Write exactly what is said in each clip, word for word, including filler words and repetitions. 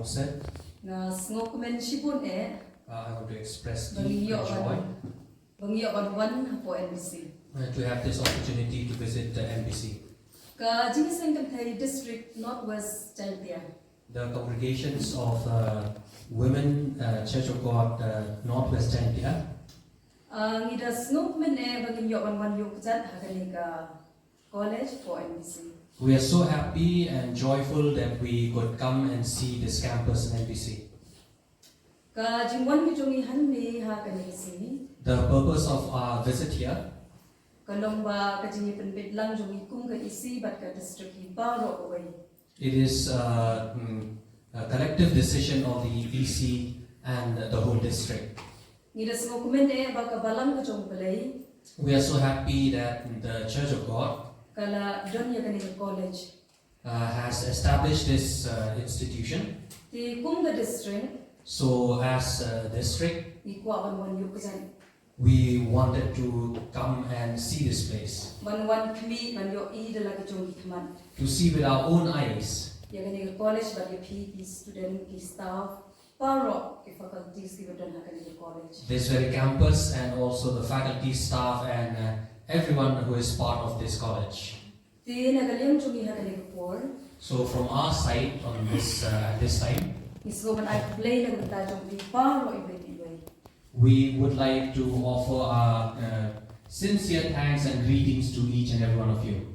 Said, nga sngewkmen shibun eh, uh, I want to express deep joy, ba ngi ïoh ban wan hapoh N B C, uh, to have this opportunity to visit the N B C. Ka Jingïaseng Kynthei District Northwest Jaintia, the congregations of, uh, Women, uh, Church of God, uh, Northwest Jaintia. Uh, ngi da sngewkmen eh ba ngin ïoh ban wan ïuh kjat ha kane ka college for N B C. We are so happy and joyful that we could come and see this campus in N B C. Ka jingwan ka jong ngi hangne ha kane ka sngi, the purpose of our visit here, ka long ba ka jingïapynbeit lang jong ngi kum ka E C bad ka district hi baroh kawei. It is, uh, mm, a collective decision of the E C and the whole district. Ngi da sngewkmen eh ba ka balang ka jong U Blei, we are so happy that the Church of God, ka la don ïa kane ka college, uh, has established this, uh, institution. Te kum ka district, so as a district, ngi kwah ban wan ïuh kjat, we wanted to come and see this place, ban wan khmih, ban ïohi da la ka jong ki khmat, to see with our own eyes, ïa kane ka college bad ïa phi ki student, ki staff, baroh ki faculties kiba don ha kane ka college, this very campus, and also the faculty, staff, and, uh, everyone who is part of this college. Te na ka liang jong ngi ha kane ka por, so from our side on this, uh, at this time, ngi sngewbha ban ai khublei na ka bynta jong phi baroh iwei pa iwei. We would like to offer our, uh, sincere thanks and greetings to each and every one of you.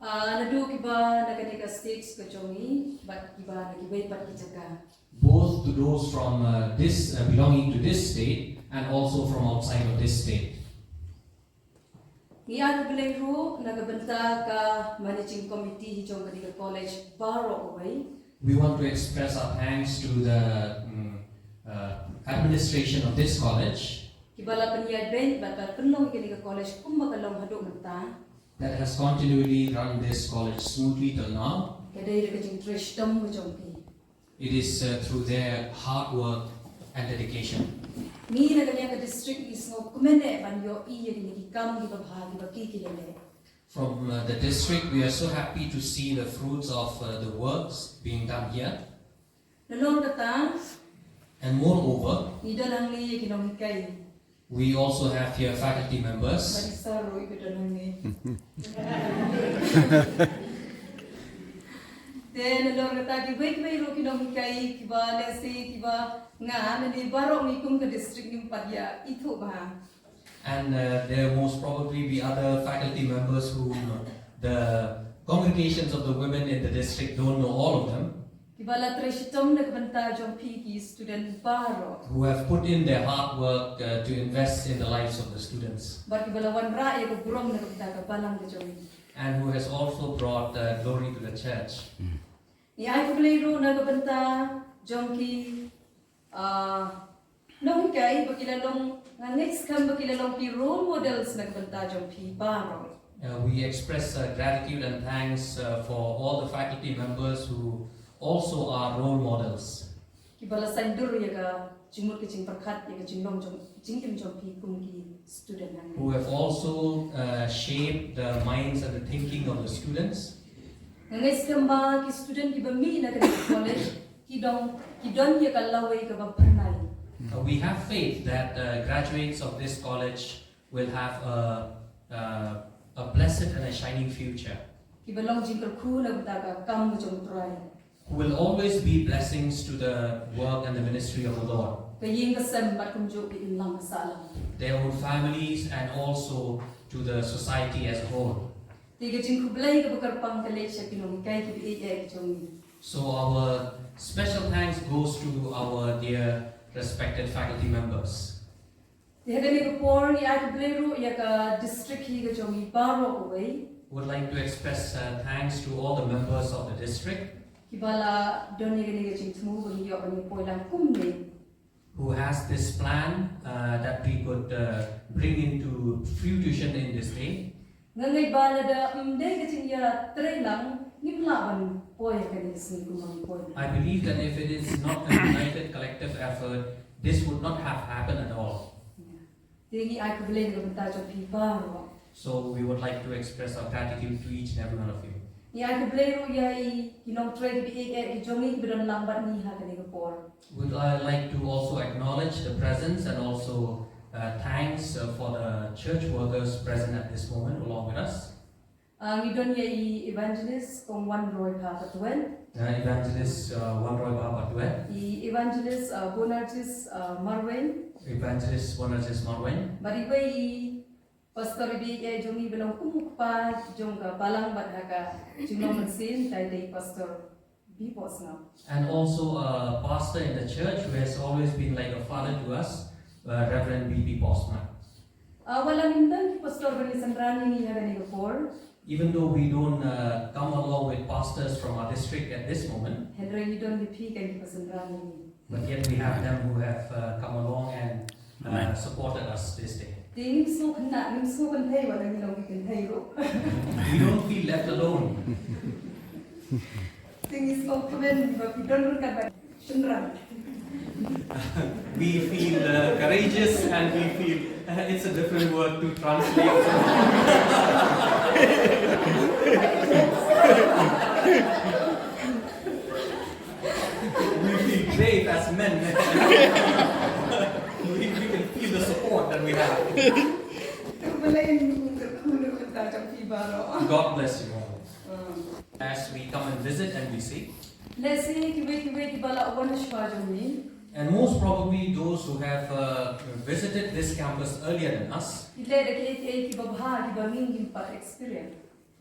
Ah, naduh kiba na kane ka state ka jong ngi bad kiba na kiwei pat ki jaka, both to those from, uh, this, uh, belonging to this state and also from outside of this state. Ngi ai khublei ruh na ka bynta ka managing committee hi jong kane ka college baroh kawei. We want to express our thanks to the, mm, uh, administration of this college, kiba la pynïaid beit bad la pynlong ïa kane ka college kumba ka long haduh mynta, that has continually run this college smoothly till now. Ka dei da ka jingtrei shitom ka jong ki. It is, uh, through their hard work and dedication. Ngi na ka liang ka district ngi sngewkmen eh ban ïohi ïa kine ki kam kiba bha kiba ki ki la leh. From, uh, the district, we are so happy to see the fruits of, uh, the works being done here. Nalor kata, and moreover, ngi don hangne ïa ki nonghikai. We also have here faculty members. Bad i Sir ruh i ka don hangne. Te nalor kata kiwei kiwei ruh ki nonghikai kiba lehse kiba nga lane baroh ngi kum ka district ngim pat ïa ithuh bha. And, uh, there most probably be other faculty members whom the congregations of the women in the district don't know all of them. Kiba la trei shitom na ka bynta jong phi ki student baroh. Who have put in their hard work, uh, to invest in the lives of the students. Bad kiba la wanrah ïa ka burom na ka bynta ka balang ka jong ngi. And who has also brought, uh, glory to the church. Ngi ai khublei ruh na ka bynta jong ki, ah, nonghikai ba ki la long, nga ngeit skhem ba ki la long ki role models na ka bynta jong phi baroh. Uh, we express, uh, gratitude and thanks, uh, for all the faculty members who also are role models. Kiba la saiñdur ïa ka jingmut ka jingpyrkhat ïa ka jinglong jong, jingim jong phi kum ki student hangne. Who have also, uh, shaped the minds and the thinking of the students. Nga ngeit skhem ba ki student kiba mih na kane ka college ki don, ki don ïa ka lawei kaba phyrnai. Uh, we have faith that, uh, graduates of this college will have a, a, a blessed and a shining future. Kiba long jingkyrkhu na ka bynta ka kam ka jong U Trai. Who will always be blessings to the work and the ministry of the Lord. Ka ïing ka sem bad kumjuh ka imlang ka sahlang. Their own families and also to the society as a whole. Te ka jingkhublei kaba kyrpang ka leit sha ki nonghikai kiba ïeit ki jong ngi. So our special thanks goes to our dear respected faculty members. Te ha kane ka por ngi ai khublei ruh ïa ka district hi ka jong ngi baroh kawei. Would like to express, uh, thanks to all the members of the district. Kiba la don ïa kane ka jingthmu ba ngi ïoh ban ïa poi lang kumne. Who has this plan, uh, that we could, uh, bring into fruition in this day. Nga ngeit ba lada ym dei ka jingïatreilang ngim lah ban poi ha kane ka sngi kumba ngi poi. I believe that if it is not a united collective effort, this would not have happened at all. Te ngi ai khublei na ka bynta jong phi baroh. So we would like to express our gratitude to each and every one of you. Ïa khublei ruh ïa i ki nongtrei kiba ïeit ki jong ngi kiba don lang bad ngi ha kane ka por. Would I like to also acknowledge the presence and also uh, thanks uh, for the church workers present at this moment along with us. Ah, ngi don ïa i evangelist Kong Wanroy Pha Patwen. Uh, Evangelist uh, Wanroy Pha Patwen. I evangelist uh, Bonarjis uh, Marwein. Evangelist Bonarjis Marwein. Bad iwei i pastor iba ïeit jong ngi ba long kum u kpa jong ka balang bad ha ka jinglong mynsiem, tai dei Pastor B Bosnap. And also a pastor in the church who has always been like a father to us, uh, Reverend B B Bosnap. Ah, wat la ngim don ki pastor ban ïasynran ïa ngi ha kane ka por. Even though we don't uh, come along with pastors from our district at this moment, hynrei ngi don ïa phi kum ki pastor ban ïasynran ïa ngi. But yet we have them who have uh, come along and uh, supported us this day. Te ngim sngewkhynnah, ngim sngewkynthei wat la ngi long ki kynthei ruh. We don't feel left alone. Te ngi sngewkmen ba phi don ryngkat bad shynrang. We feel uh, courageous and we feel uh, it's a different word to translate. We feel brave as men. We, we can feel the support that we have. Te U Blei un kyrkhu na ka bynta jong phi baroh. God bless you all. As we come and visit and we see. Lehse kiwei kiwei kiba la wan shuwa jong ngi. And most probably those who have uh, visited this campus earlier than us, ki leh da kiei kiei kiba bha kiba ngi ngim pat experience.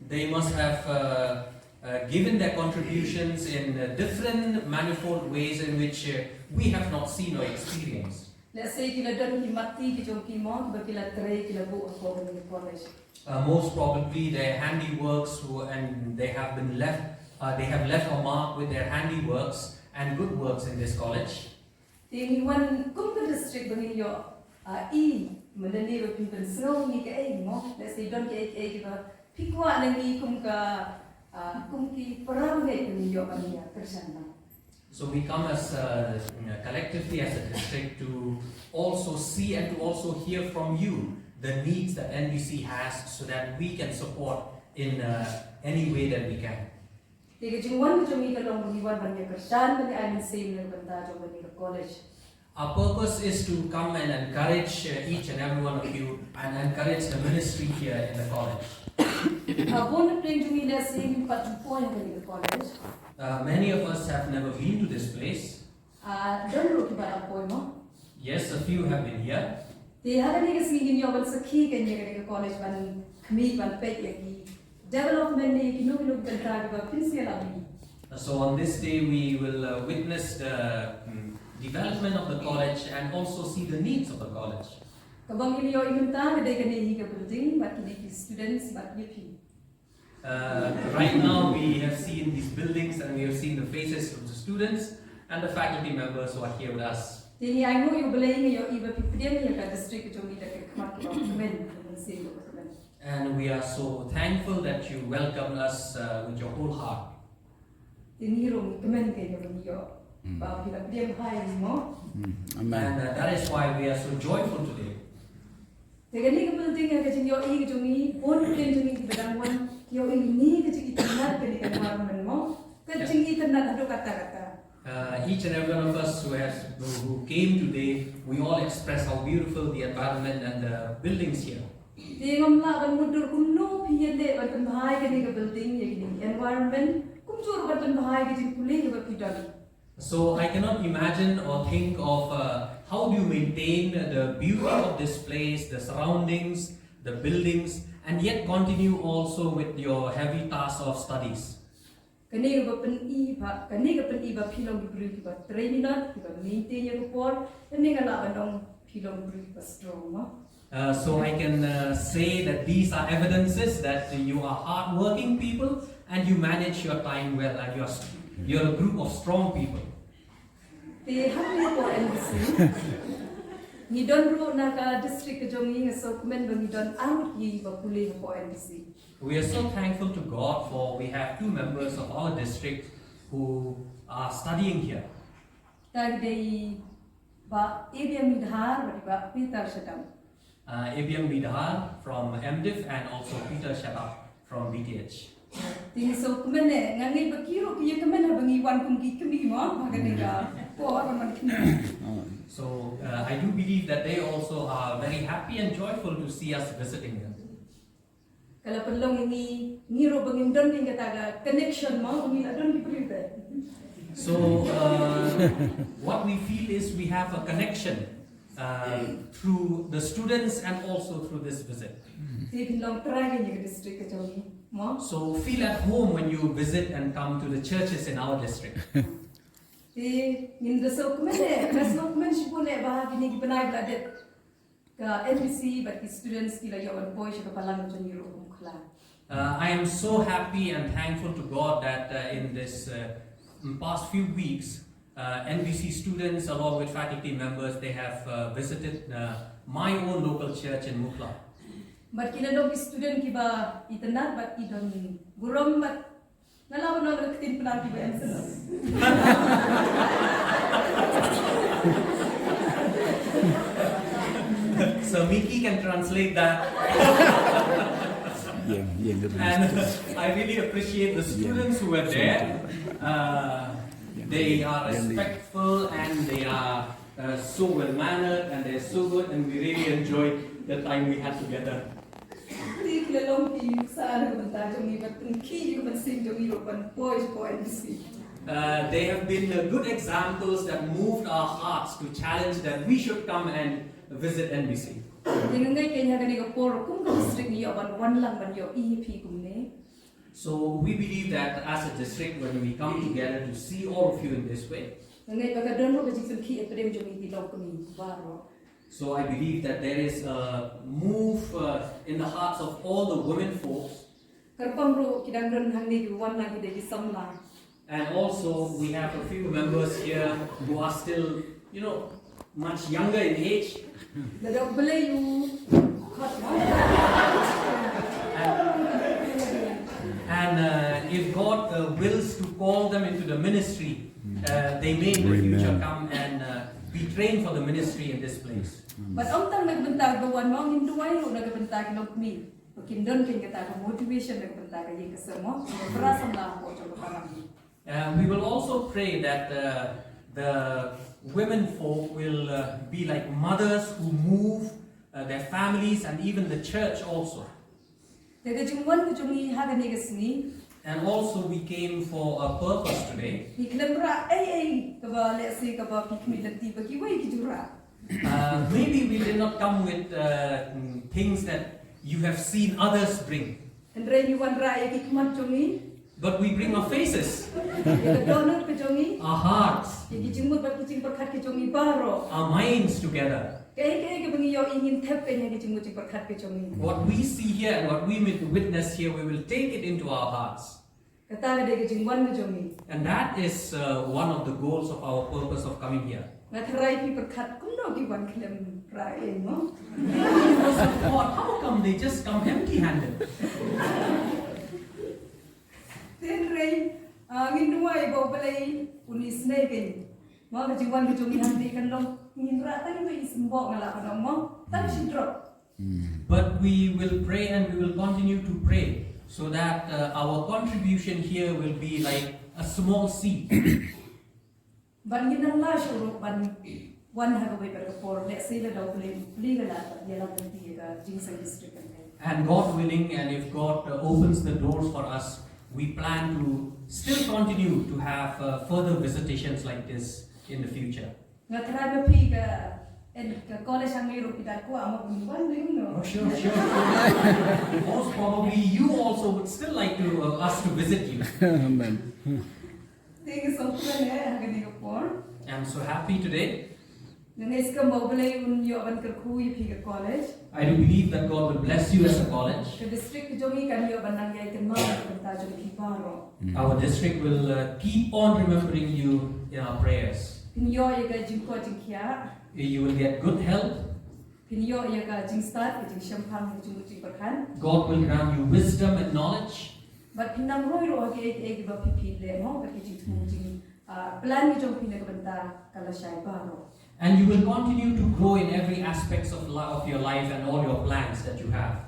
They must have uh, uh, given their contributions in uh, different manifold ways in which uh, we have not seen or experienced. Lehse ki la don ki matti ki jong ki mo, ba ki la trei, ki la buh hapoh kane ka college. Uh, most probably their handiworks were, and they have been left, uh, they have left a mark with their handiworks and good works in this college. Te ngi wan kum ka district ba ngin ïoh, ah, i, mynta ne ba phin pynsngew ngi kaei mo, lehse don kaei kaei kiba phi kwah na ngi kum ka, ah, kum ki para bangeit ba ngin ïoh ban ïa kyrshan lang. So we come as uh, collectively as a district to also see and to also hear from you the needs that N B C has so that we can support in uh, any way that we can. Te ka jingwan ka jong ngi ka long ba ngi wan ban ïa kyrshan, ban ïa ai mynsiem na ka bynta jong kane ka college. Our purpose is to come and encourage uh, each and every one of you and encourage the ministry here in the college. Ah, bun na pdeng jong ngi lehse ngim pat ju poi ha kane ka college. Uh, many of us have never been to this place. Ah, don ruh kiba la poi mo. Yes, a few have been here. Te ha kane ka sngi ngin ïoh ban sakhi kane ka college ban khmih ban peit ïa ki development ne kino kino ki bynta kiba pynshai la bri. So on this day we will uh, witness the mm, development of the college and also see the needs of the college. Kaba ngin ïoh i mynta ka dei kane hi ka building bad kine ki students bad ïa phi. Uh, right now we have seen these buildings and we have seen the faces of the students and the faculty members who are here with us. Te ngi ainguh ïa U Blei ngi ïohi ba phi pdiang ïa ka district ka jong ngi da ka khmat kaba kmen, ka mynsiem kaba kmen. And we are so thankful that you welcomed us uh, with your whole heart. Te ngi ruh ngi kmen ka ïa ngi ïoh ba phi la pdiang bha ïa ngi mo. Amen. And uh, that is why we are so joyful today. Te kane ka building ha ka jingïohi ka jong ngi, bun ka jong ngi kiba dang wan, ki ïohi ine ka jingitynnad kane ka environment mo. Ka jingitynnad haduh katta katta. Uh, each and every one of us who has who, who came today, we all express how beautiful the environment and the buildings here. Te ngam lah ban mutdur kumno phi ïaleh ban pynbha ïa kane ka building, ïa kane ka environment, kumjuh ruh ban pynbha ïa ka jingpule kaba phi don. So I cannot imagine or think of uh, how do you maintain the beauty of this place, the surroundings, the buildings, and yet continue also with your heavy task of studies. Kane kaba pyni ba, kane ka pyni ba phi long ki briew kiba trei minot, kiba maintain ïa ka por, kane nga lah ban ong phi long ki briew kiba strong mo. Uh, so I can uh, say that these are evidences that you are hardworking people and you manage your time well and you're, you're a group of strong people. Te ha ka por N B C ngi don ruh na ka district ka jong ngi, nga sngewkmen ba ngi don ar ngut kiba pule ha por N B C. We are so thankful to God for we have two members of our district who are studying here. Ta ki dei Bah Abiang Midhar bad Bah Peter Shadap. Uh, Abiang Midhar from M Div and also Peter Shadap from B T H. Ngi sngewkmen eh, nga ngeit ba ki ruh ki ïa kmen haba ngi wan kum ki kmie mo, ha kane ka por ban wan kmie. So uh, I do believe that they also are very happy and joyful to see us visiting them. Ka la pynlong ïa ngi, ngi ruh ba ngim don kein kata ka connection mo, ngi la don ki briew te. So uh, what we feel is we have a connection uh, through the students and also through this visit. Te pynlong trai ïa ka district ka jong ngi mo. So feel at home when you visit and come to the churches in our district. Te ngin da sngewkmen eh, da sngewkmen shibun eh ba ha kine ki bnai ba la dep ka N B C bad ki students ki la ïoh ban poi sha ka balang jong ngi ruh kum khla. Uh, I am so happy and thankful to God that uh, in this uh, past few weeks, uh, N B C students along with faculty members, they have uh, visited uh, my own local church in Mukla. Bad ki la long ki student kiba itynnad bad ki don burom bad nga la ban long ka ktien Pnar kiba em sngewsih. So Miki can translate that. Yeah, yeah, that And is- I really appreciate the students who were there. Uh, they are respectful and they are uh, so well mannered and they're so good, and we really enjoyed the time we had together. Te ki la long ki nuksa na ka bynta jong ngi bad pynkhih ïa ka mynsiem jong ngi ruh ban poi sha N B C. Uh, they have been uh, good examples that moved our hearts to challenge that we should come and visit N B C. Te nga ngeit kein ha kane ka por kum ka district ngi ïoh ban wan lang ban ïohi ïa phi kumne. So we believe that as a district, when we come together to see all of you in this way, Nga ngeit ba ka don ruh ka jingpynkhih ïapdem jong ngi ki longkmie baroh. so I believe that there is a move uh, in the hearts of all the women folks. Kyrpang ruh ki dang don hangne ki wan lang ki dei ki samla. And also, we have a few members here who are still, you know, much younger in age. Lada U Blei u khot mo. And uh, if God uh, wills to call them into the ministry, uh, they may in the future Amen. Come and uh, be trained for the ministry in this place. Bad ym tang na ka bynta ba wan mo, ngin duwai ruh na ka bynta ki longkmie. Ba kin don kein kata ka motivation na ka bynta ka ïing ka sem mo. Ba ra samla hapoh jong ka balang. Uh, we will also pray that uh, the women folk will uh, be like mothers who move uh, their families and even the church also. Te ka jingwan ka jong ngi ha kane ka sngi. And also, we came for a purpose today. Ngi khlem rah ei ei kaba lehse kaba phi khmih lynti ba kiwei ki ju rah. Uh, maybe we did not come with uh, mm, things that you have seen others bring, Hynrei ngi wanrah ïa ki khmat jong ngi, but we bring our faces, ïa ka dohnud ka jong ngi, our hearts, ïa ki jingmut bad ki jingpyrkhat ki jong ngi baroh. Our minds together. Kaei kaei kaba ngi ïohi ngin thep kein ha ki jingmut jingpyrkhat ki jong ngi. What we see here and what we wit- witness here, we will take it into our hearts. Kata ka dei ka jingwan ka jong ngi. And that is uh, one of the goals of our purpose of coming here. Nga tharai phi pyrkhat kumno ki wan khlem rah ei mo. Because of what? How come they just come empty handed? Hynrei ngin duwai ba U Blei un isynei kein. Mo ka jingwan ka jong ngi hangne kan long ngin rah tang ba i symboh nga lah ban ong mo. Tang shi drop. But we will pray and we will continue to pray so that uh, our contribution here will be like a small seed. Ban ngin nang lah shuh ruh ban wan ha kawei pat ka por lehse lada U Blei u plie ka lad ban ïalam lynti ïa ka jingseng district kan. And God willing, and if God uh, opens the doors for us, we plan to still continue to have uh, further visitations like this in the future. Nga tharai ba phi ka en ka college hangne ruh phi da kwah mo ban wan dei no. Oh, sure, sure. Most probably you also would still like to uh, us to visit you. Amen. Te nga sngewkmen eh ha kane ka por. I'm so happy today. Nga ngeit skhem ba U Blei un ïoh ban kyrkhu ïa phi ka college. I do believe that God will bless you as a college. Ka district ka jong ngi kan ïoh ban nang ïai kynmaw na ka bynta jong phi baroh. Our district will uh, keep on remembering you in our prayers. Phin ïoh ïa ka jingkoit jingkhiah. You will get good health. Phin ïoh ïa ka jingstad, ka jingshemphang, ka jingmut jingpyrkhat. God will grant you wisdom and knowledge. Bad phin nang roi ruh ha kiei kiei kiba phi phi leh mo, bad ka jingthmu jing ah, plan ka jong phi na ka bynta ka lashai baroh. And you will continue to grow in every aspects of, li- of your life and all your plans that you have.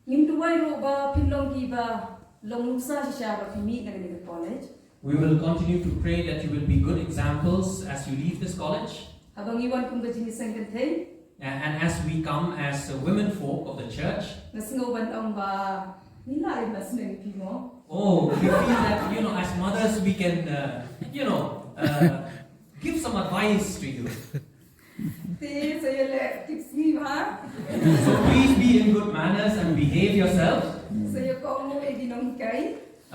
Ngin duwai ruh ba phin long kiba Long nuksa shisha ba phi mih na kane ka college. We will continue to pray that you will be good examples as you leave this college. Haba ngi wan kum ka jingïaseng kynthei. A- And as we come as uh, women folk of the church, Nga sngew ban ong ba ngi lah ïa la sneng phi mo. oh, we feel that, you know, as mothers, we can, uh, you know, uh, give some advice to you. Te sa ïa leh tip sngi bha. So please be in good manners and behave yourself. Sa ïa kohnguh ïa ki nonghikai.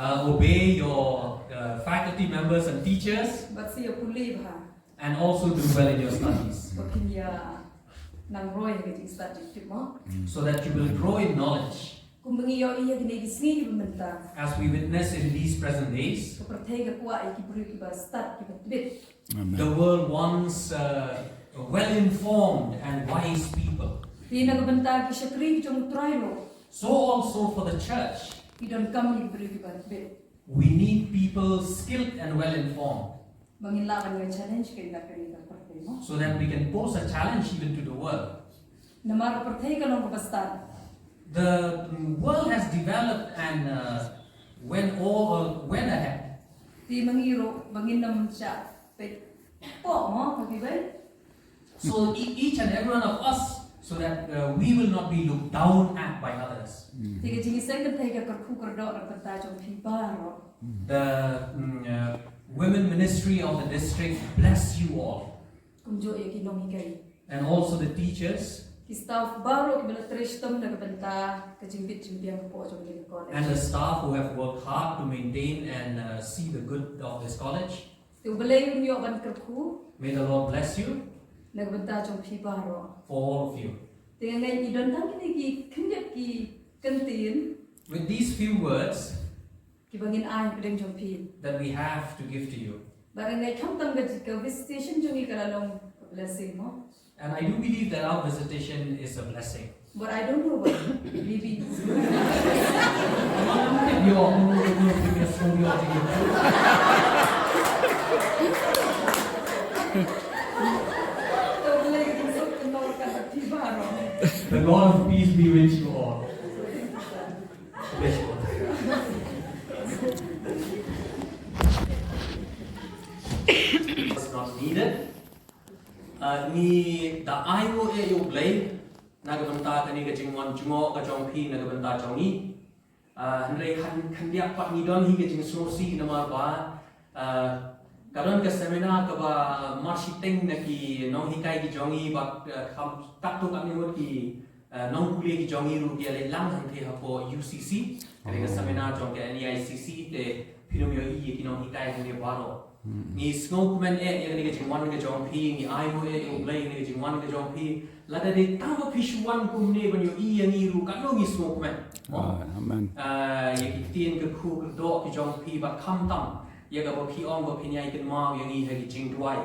Uh, obey your uh, faculty members and teachers, Bad sa ïa pule bha. and also do well in your studies, Ba phin ïa nang roi ha ka jingstad jingtip mo. so that you will grow in knowledge. Kumba ngi ïohi ha kine ki sngi kiba mynta. As we witness in these present days, Ka pyrthei ka kwah ïa ki briew kiba stad kiba tbit. the world wants uh, well-informed and wise people. Te na ka bynta ki shakri ki jong U Trai ruh. So also for the church, Ki donkam ïa ki briew kiba tbit. we need people skilled and well-informed Ba ngin lah ban ïa challenge ka ïa ka ïa ka pyrthei mo. so that we can pose a challenge even to the world. Namar ka pyrthei ka long kaba stad. The mm, world has developed and uh, went all uh, went ahead. Te ma ngi ruh ba ngin ym shah peit poh mo ha kiwei. So e- each and every one of us, so that uh, we will not be looked down at by others. Te ka jingïaseng kynthei ka kyrkhu kyrdoh na ka bynta jong phi baroh. The mm, uh, women ministry of the district bless you all, Kumjuh ïa ki nonghikai. And also the teachers. Ki staff baroh kiba la trei shitom na ka bynta ka jingbit jingbiang hapoh jong kane ka college. And the staff who have worked hard to maintain and uh, see the good of this college. Te U Blei un ïoh ban kyrkhu. May the Lord bless you Na ka bynta jong phi baroh. For all of you. Te nga ngeit ngi don tang kine ki khyndiat ki kyntien. With these few words Kiba ngin ai hapdeng jong phi. That we have to give to you. Bad nga ngeit khamtam ka ka visitation jong ngi ka la long ka blessing mo. And I do believe that our visitation is a blessing. But I don't know why. Maybe. The God of peace be with you all. It's not needed. Uh, ngi da ai nguh ïa U Blei na ka bynta kane ka jingwan jngoh ka jong phi na ka bynta jong ngi. Uh, hynrei khan khyndiat pat ngi don hi ka jingsngewsih namar ba uh, ka don ka seminar kaba marshiteng na ki nonghikai ki jong ngi bad uh, kam katto katne ngut ki uh, nongpule ki jong ngi ruh ki ïa leit lang hangtei hapoh U C C. Kane ka seminar jong ka N E I C C te phin ym ïohi ïa ki nonghikai hangne baroh. Ngi sngewkmen eh ïa kane ka jingwan ka jong phi, ngi ai nguh eh ïa U Blei ïa kane ka jingwan ka jong phi. Lada dei tang ba phi shu wan kumne ban ïohi ïa ngi ruh katno ngi sngewkmen. Amen. Ah, ïa ki ktien kyrkhu kyrdoh ki jong phi bad khamtam ïa kaba phi ong ba phin ïai kynmaw ïa ngi ha ki jingduwai.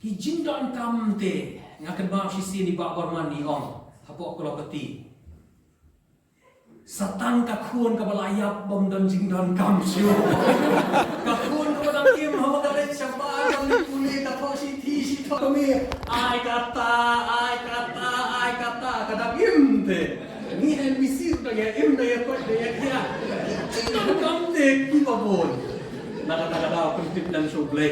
Ki jingdonkam te nga kynmaw shisien i Bah Barman i ong hapoh Kualpati. Satan ka khun kaba la ïap bym don jingdonkam shuh. Ka khun kaba dang im haba ka leit shabar ka leit pule ka thoh shithi shi thoh kmie. Ai kata, ai kata, ai kata ka dang im te. Ngi N B C ruh dang ïa im dang ïa koit dang ïa khiah. Jingdonkam te kiba bun. Na kata ka daw pyntip lem sha U Blei.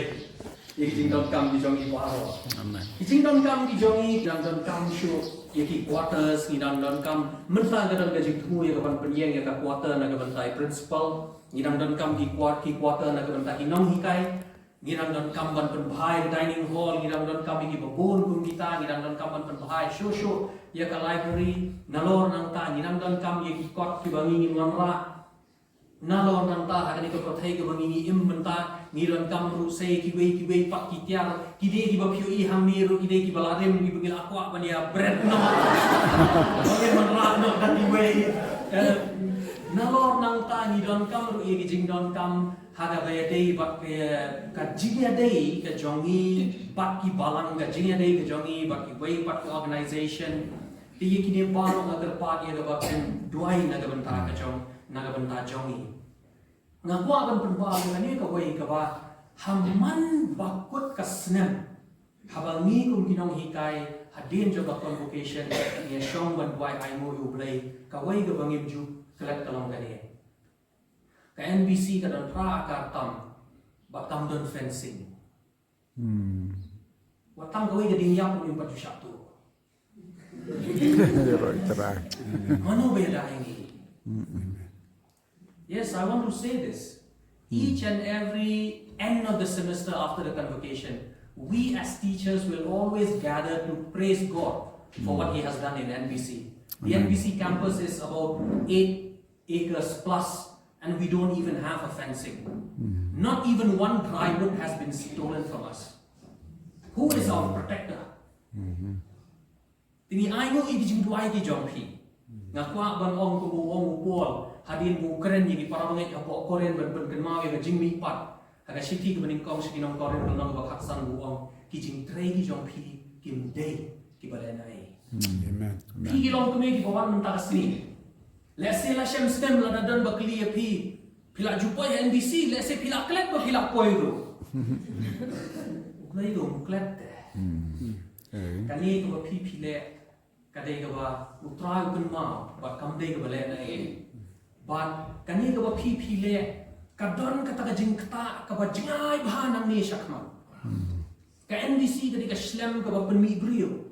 Ïa ki jingdonkam ki jong ngi baroh. Amen. Ki jingdonkam ki jong ngi, ngi dang donkam shuh ïa ki quarters, ngi dang donkam. Mynta ka don ka jingthmu ïa ka ban pynïeng ïa ka quarter na ka bynta i principal. Ngi dang donkam ki quar- ki quarter na ka bynta ki nonghikai. Ngi dang donkam ban pynbha ïa ka dining hall, ngi dang donkam ïa kiba bun kum kita, ngi dang donkam ban pynbha shuh shuh ïa ka library. Nalor nangta ngi dang donkam ïa ki kot kiba ngi ngin wanrah. Nalor nangta ha kane ka pyrthei kaba ngi ngi im mynta, ngi donkam ruh sa ïa kiwei kiwei pat ki tiar, ki dei kiba phi ïohi hangne ruh ki dei kiba la rim kiba ngi la kwah ban ïa bret noh. Ban ïa wanrah noh da kiwei. Eh, nalor nangta ngi donkam ruh ïa ki jingdonkam ha kaba ïadei bad ka, ka jingïadei ka jong ngi bad ki balang, ka jingïadei ka jong ngi bad kiwei pat ki organisation. Te ïa kine baroh nga kyrpad ïa kaba phin duwai na ka bynta ka jong, na ka bynta jong ngi. Nga kwah ban pynpaw ïa kane kawei kaba ha man ba kut ka snem haba ngi kum ki nonghikai hadien jong ka convocation ngi ïa shong ban duwai ai nguh ïa U Blei, kawei kaba ngim ju klet ka long kane. Ka N B C ka don phra akar tam, bad kam don fencing. Wat tang kawei ka ding ïap ruh ngim pat ju shah tuh. Mano ba ïada ïa ngi? Yes, I want to say this. Each and every end of the semester after the convocation, we as teachers will always gather to praise God for what He has done in N B C. The N B C campus is about eight acres plus, and we don't even have a fencing. Not even one dry wood has been stolen from us. Who is our protector? Te ngi ainguh ïa ki jingduwai ki jong phi. Nga kwah ban ong kumba u ong u Paul hadien ba u kren ïa ki para bangeit hapoh Korinth, ban pynkynmaw ïa ka jingmihpat ha ka shithi kaba nyngkong sha ki nong Korinth, lynnong ba khatsan, ba u ong ki jingtrei ki jong phi kim dei kiba lehnohei. Amen. Phi ki longkmie kiba wan mynta ka sngi. Lehse la shem stem, lada don ba kylli ïa phi, phi la ju poi ha N B C, lehse phi la klet ba phi la poi ruh. U Blei ruh um klet te. Kane kaba phi phi leh ka dei kaba U Trai u kynmaw, bad kam dei kaba lehnohei. Bad kane kaba phi phi leh ka don kata ka jingktah kaba jngai bha nangne shakhmat. Ka N B C ka dei ka shlem kaba pynmih briew.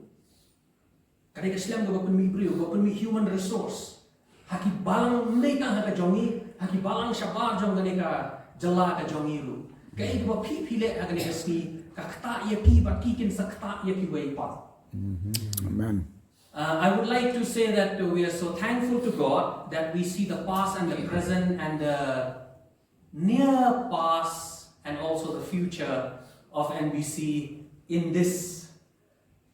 Ka dei ka shlem kaba pynmih briew, kaba pynmih human resource ha ki balang, ym dei tang ha ka jong ngi, ha ki balang shabar jong kane ka jylla ka jong ngi ruh. Kaei kaba phi phi leh ha kane ka sngi ka ktah ïa phi bad ki kin sa ktah ïa kiwei pat. Amen. Uh, I would like to say that we are so thankful to God that we see the past and the present and the near past and also the future of N B C in this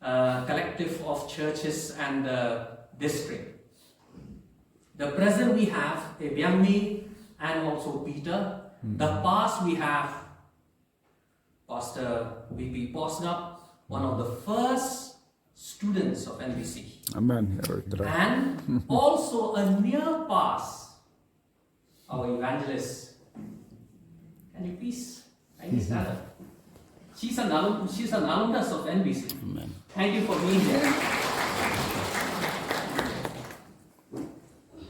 uh, collective of churches and the district. The present we have Ebiangmi and also Peter. The past we have Pastor V P Posnap, one of the first students of N B C. Amen. And also a near past, our evangelist. Can you please kindly stand up? She's an alum, she's an alumnus of N B C. Amen. Thank you for being here.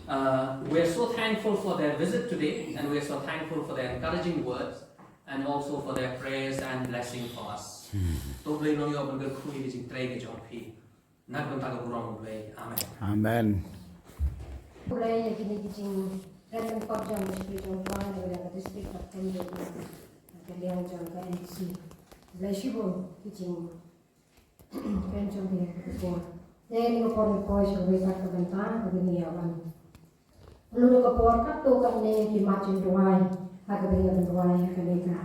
Uh, we're so thankful for their visit today, and we're so thankful for their encouraging words, and also for their prayers and blessing for us. To Blei nongïoh ban kyrkhu ïa ka jingtrei ka jong phi. Na ka bynta ka burom U Blei. Amen. Amen. Blei ïa kine ki jingkren lyngkot jong ka district, ka district, ka Blei shibun ki jing Pynjong ïa ka por. Ïa kane ka por ngi poi sha kawei pat ka bynta kaba ngi ïa wan. Lut ka por katto katne ki mat jingduwai ha kaba ngi ïa pynduwai ha kane ka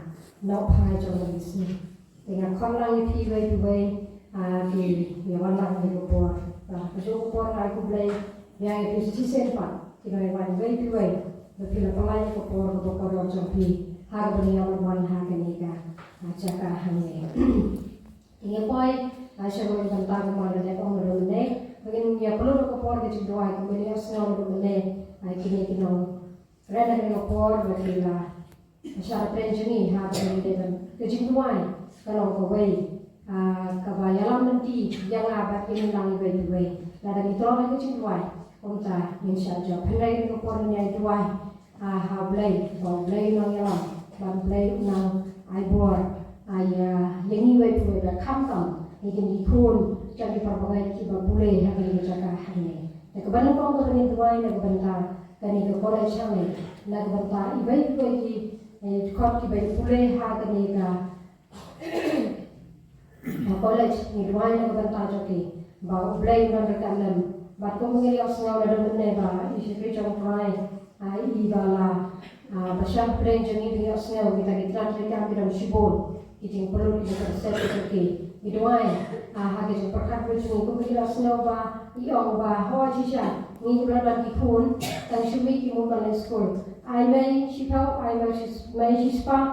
nongphai jong ka M C. Te nga khot lang ïa phi iwei pa iwei, ah, ki ïa wan lang ha kane ka por. Ba ka juh ka por nga ai khublei ïa phi shisien pat ki nongïalam iwei pa iwei ba phi la pynlait ïa ka por kaba kordor jong phi ha kaba ngi ïa wan ha kane ka, ah, jaka hangne. Ngi poi, ah, sha kawei ka bynta kumba la dep ong naduh mynne. Ba ngin ïa pynlut ka por ka jingduwai kumba la ïohsngew naduh mynne. Ah, kine ki nongkren ha kane ka por ba ki la shah pyrshah jong ngi ha kaba ngin dei ban, ka jingduwai ka long kawei, ah, kaba ïalam lynti ïa nga bad ïa ngi lang iwei pa iwei. Lada ngi treh ha ka jingduwai, kumta ngin shah jop. Hynrei ha kane ka por ngin ïa duwai, ah, ha U Blei, ba U Blei u nang ïalam, ba U Blei u nang ai bor, ah, ïa, ïa ngi iwei pa iwei, ba khamtam ïa kine ki khun jong ki para bangeit kiba pule ha kane ka jaka hangne. Na kaba nyngkong kaba ngin duwai na ka bynta kane ka college hangne, na ka bynta iwei pa iwei ki, eh, dkhot kiba pule ha kane ka Ha college, ngi duwai na ka bynta jong ki ba U Blei un don ryngkat lem. Bad kum ngi ïohsngew naduh mynne ba i shakri jong U Trai, ah, i ba la, ah, ba shah pdeng jong ngi, ngi ïohsngew kita ki tnat treikam ki don shibun, ki jingpynlut, ki jingpynset jong ki. Ngi duwai, ah, ha ki jingpyrkhat jong ngi kum ngi ïohsngew ba i ong ba, ho shisha ngi ïoh don ki khun tang shi mei ki mut ban leit skul. Ai mei shiphew, ai mei shi, mei shispah,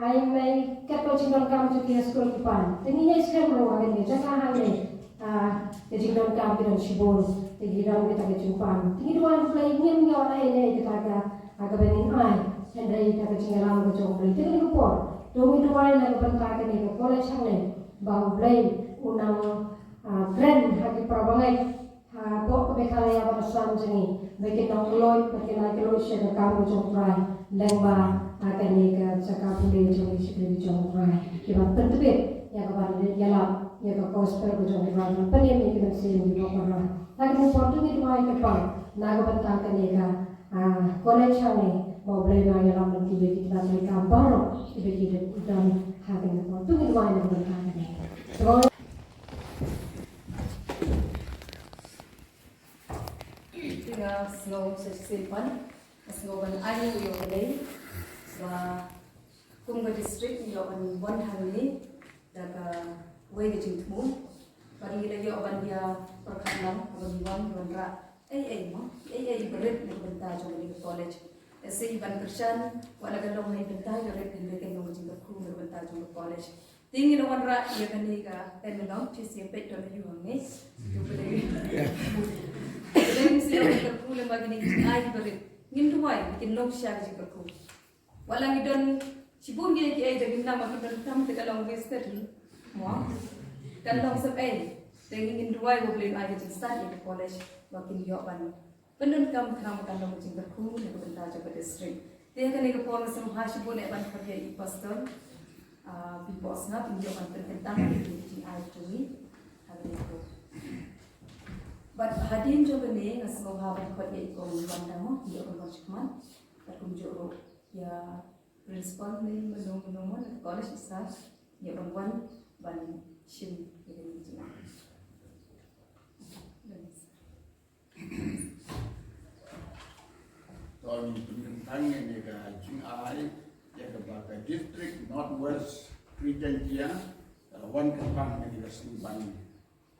ai mei katto jingdonkam jong ki ha skul ki pan. Te ngi ïai skhem ruh ha kane ka jaka hangne, ah, ka jingdonkam ki don shibun, te ki don kita ki jingpan. Te ngi duwai U Blei, ngim ïoh ai ei ei kita ka, ah, kaba ngin ai, hynrei kita ka jingïalam ka jong U Blei. Te kane ka por to ngi duwai na ka bynta kane ka college hangne ba U Blei u nang, ah, kren ha ki para bangeit, ha Hapoh ka Meghalaya bad Assam jong ngi, ba kin nang kloi, ba kin nang kloi sha ka kam ka jong U Trai, lyngba ha kane ka jaka pule jong ngi, shakri jong U Trai. Kiba pyntbit ïa ka ban ïalap ïa ka gospel ka jong U Trai, ban pynim ïa ki mynsiem kiba kordor. Ha kane ka por to ngi duwai kyrpang na ka bynta kane ka, ah, college hangne, ba U Blei un ïalam lem ïa ki khynnah treikam baroh kiba ki don ha kane ka por. To ngi duwai na ka bynta kane. Nga sngew shisien pat, nga sngew ban ai nguh ïa U Blei ba kum ka district ngi ïoh ban wan hangne da kawei ka jingthmu. Bad ngi la ïoh ban ïa pyrkhat lang haba ngi wan, wan rah ei ei mo, ei ei ba rit na ka bynta jong kane ka college. Lehse ban kyrshan, wat la ka long ha i bynta ka rit, hynrei kan long ka jingkyrkhu na ka bynta jong ka college. Te ngin wanrah ïa kane ka, eh, Melong, te sa peit don ïa u hangne. Te ngin sa kyrkhu lem bad kine ki jingai kiba rit. Ngin duwai ba kin long shisha ka jingkyrkhu. Wat la ngi don shibun kiei kiei, da ngim nang, ba ngim don tam, te ka long wasted hi. Mo? Kan long sep ei. Te ngin duwai ba U Blei un ai ka jingstad ïa ka college ba kin ïoh ban pyndonkam khnang ba kan long ka jingkyrkhu na ka bynta jong ka district. Te ha kane ka por nga sngewbha shibun eh ban khot ïa i Pastor, ah, Pi Pohsngap, in ïoh ban pynkyntang ïa ki jingai jong ngi ha kane ka por. Bad hadien jong kane nga sngewbha ban khot ïa i Kong Wanda mo, in ïoh ban wan shakhmat. Bad kumjuh ruh ïa Principal ne mano mano mo na ka college, i Sir, in ïoh ban wan ban shim ïa kane ka jingai. To ngin pynkyntang ïa kane ka jingai, ïa kaba ka District North West Khristan Jaiñtia ka la wan kyrpang ïa kane ka sngi ban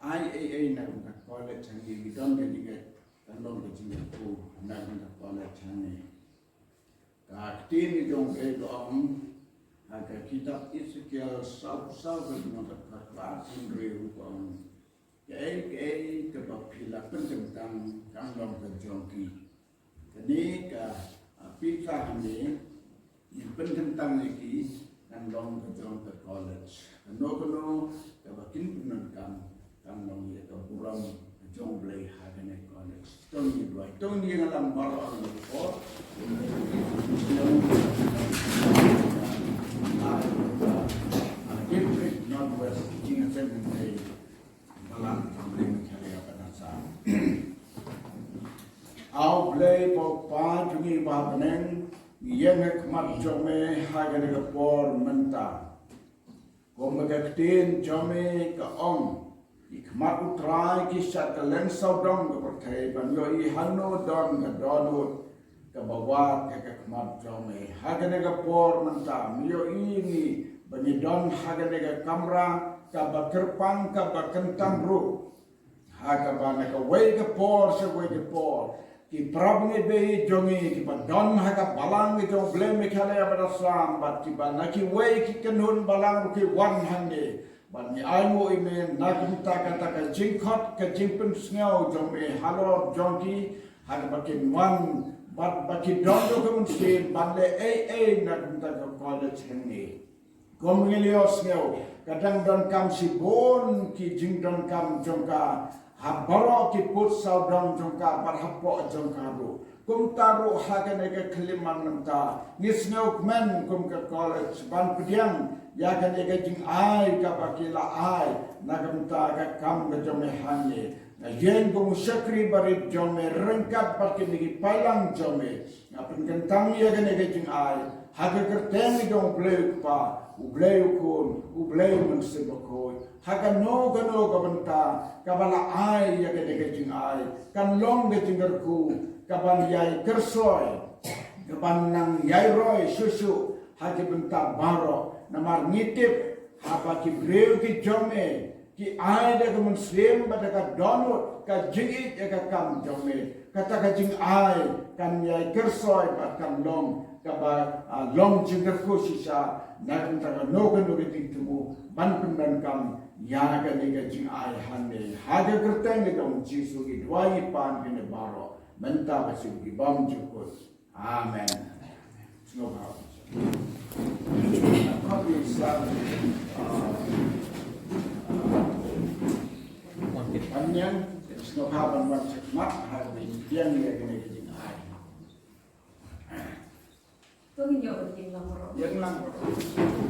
ai ei ei na ka bynta ka college hangne, ngi don ka jingngeit kan long ka jingkyrkhu na ka bynta ka college hangne. Ka ktien ka jong U Blei ka ong ha ka kitab Esekiel saw phew saw ka lynnong kaba khatphra, hynriew ka ong, kaei kaei kaba phi la pynkyntang kan long ka jong ki. Kane ka, ah, pisa hangne, ngi pynkyntang ïa ki, kan long ka jong ka college. Kano kano kaba kin pyndonkam kan long ïa ka burom ka jong U Blei ha kane ka college. To ngin duwai, to ngin ïalam baroh ha kane ka por. District North West, jingïaseng U Blei. Balang, U Blei Meghalaya bad Assam. A U Blei ba u Kpa jong ngi ba ha bneng, ngi ïeng ha khmat jong me ha kane ka por mynta. Kumba ka ktien jong me ka ong, ki khmat U Trai ki shad kylleng sawdong ka pyrthei ban ïohi hangno don ka dohnud kaba wad ha ka khmat jong me. Ha kane ka por mynta me ïohi ngi ba ngi don ha kane ka kamra kaba kyrpang, kaba kyntang ruh. Ha kaba na kawei ka por sha kawei ka por ki para bangeit jong ngi kiba don ha ka balang ka jong U Blei Meghalaya bad Assam bad kiba na kiwei ki kynhun balang ruh ki wan hangne. Bad ngi ainguh ïa me na ka bynta kata ka jingkhot ka jingpynsngew jong me halor jong ki ha kaba kin wan bad ba ki don ruh ka mynsiem ban leh ei ei na ka bynta ka college hangne. Kum ngi la ïohsngew ka dang donkam shibun ki jingdonkam jong ka ha baroh ki pud sawdong jong ka bad hapoh jong ka ruh. Kumta ruh ha kane ka khyllipmat mynta ngi sngewkmen kum ka college ban pdiang ïa kane ka jingai kaba ki la ai na ka bynta ka kam ka jong me hangne. Nga ïeng kum u shakri barit jong me ryngkat bad kine ki paidlang jong me. Nga pynkyntang ïa kane ka jingai ha ka kyrteng jong U Blei U Kpa, U Blei U Khun, U Blei U Mynsiem Bakhuid. Ha kano kano ka bynta kaba la ai ïa kane ka jingai kan long ka jingkyrkhu kaban ïai kyrsoi, kaban nang ïai roi shuh shuh ha ki bynta baroh. Namar ngi tip haba ki briew ki jong me ki ai da ka mynsiem bad da ka dohnud, ka jingïeit ïa ka kam jong me, kata ka jingai kan ïai kyrsoi bad kan long kaba, ah, long jingkyrkhu shisha na ka bynta kano kano ka jingthmu ban pyndonkam ïa kane ka jingai hangne. Ha ka kyrteng ka jong U Jisu ngi duwai ngi pan kine baroh mynta bad sha ki bymjukut. Amen. Sngewbha. Copy sa, uh, uh, Onion. Nga phah ban wan shakhmat ha kaba ïeng ïa kane ka jingai. To ngin ïoh ban ïeng lang baroh. Ïeng lang baroh.